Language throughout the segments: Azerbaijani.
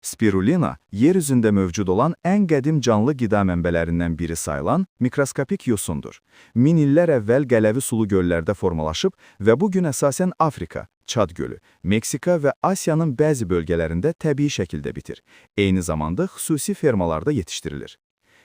Spirulina, yer üzündə mövcud olan ən qədim canlı qida mənbələrindən biri sayılan mikroskopik yosundur. Min illər əvvəl qələvi sulu göllərdə formalaşıb və bu gün əsasən Afrika, Çad gölü, Meksika və Asiyanın bəzi bölgələrində təbii şəkildə bitir. Eyni zamanda xüsusi fermalarda yetişdirilir.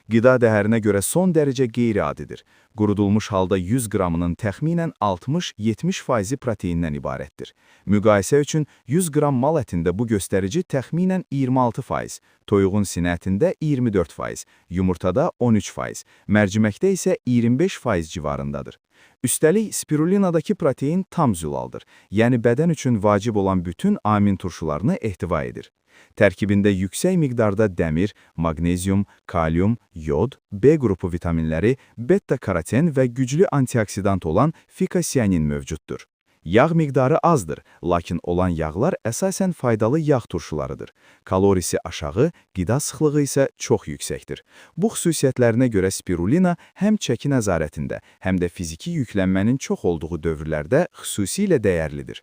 Qida dəyərinə görə son dərəcə qeyri-adidir. Qurudulmuş halda 100 qramının təxminən 60-70 faizi proteindən ibarətdir. Müqayisə üçün 100 qram mal ətində bu göstərici təxminən 26%, toyuğun sinə ətində 24%, yumurtada 13%, mərciməkdə isə 25% civarındadır. Üstəlik, spirulinadakı protein tam zülaldır, yəni bədən üçün vacib olan bütün amin turşularını ehtiva edir. Tərkibində yüksək miqdarda dəmir, maqnezium, kalium, yod, B qrupu vitaminləri, beta-karoten və güclü antioksidant olan fikosianin mövcuddur. Yağ miqdarı azdır, lakin olan yağlar əsasən faydalı yağ turşularıdır. Kalorisi aşağı, qida sıxlığı isə çox yüksəkdir. Bu xüsusiyyətlərinə görə spirulina həm çəki nəzarətində, həm də fiziki yüklənmənin çox olduğu dövrlərdə xüsusilə dəyərlidir.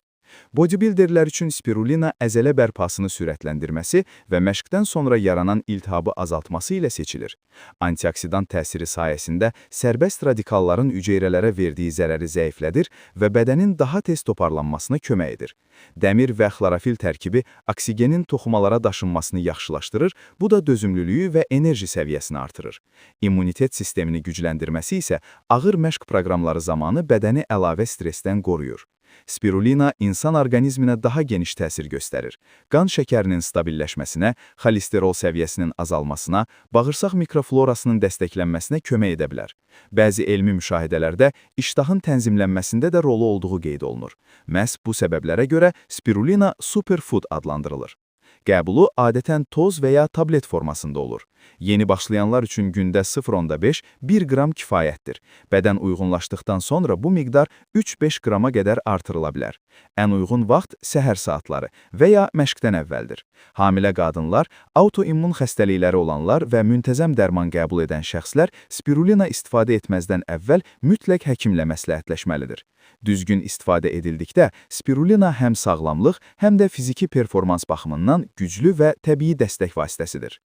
Bodybuilderlər üçün spirulina əzələ bərpasını sürətləndirməsi və məşqdən sonra yaranan iltihabı azaltması ilə seçilir. Antioksidant təsiri sayəsində sərbəst radikalların hüceyrələrə verdiyi zərəri zəiflədir və bədənin daha tez toparlanmasına kömək edir. Dəmir və xlorofil tərkibi oksigenin toxumalara daşınmasını yaxşılaşdırır, bu da dözümlülüyü və enerji səviyyəsini artırır. İmmunitet sistemini gücləndirməsi isə ağır məşq proqramları zamanı bədəni əlavə stressdən qoruyur. Spirulina insan orqanizminə daha geniş təsir göstərir. Qan şəkərinin stabilləşməsinə, xolisterol səviyyəsinin azalmasına, bağırsaq mikroflorasının dəstəklənməsinə kömək edə bilər. Bəzi elmi müşahidələrdə iştahın tənzimlənməsində də rolu olduğu qeyd olunur. Məhz bu səbəblərə görə spirulina superfood adlandırılır. Qəbulu adətən toz və ya tablet formasında olur. Yeni başlayanlar üçün gündə 0,5-1 qram kifayətdir. Bədən uyğunlaşdıqdan sonra bu miqdar 3-5 qrama qədər artırıla bilər. Ən uyğun vaxt səhər saatları və ya məşqdən əvvəldir. Hamilə qadınlar, autoimmun xəstəlikləri olanlar və müntəzəm dərman qəbul edən şəxslər spirulina istifadə etməzdən əvvəl mütləq həkimlə məsləhətləşməlidir. Düzgün istifadə edildikdə spirulina həm sağlamlıq, həm də fiziki performans baxımından güclü və təbii dəstək vasitəsidir.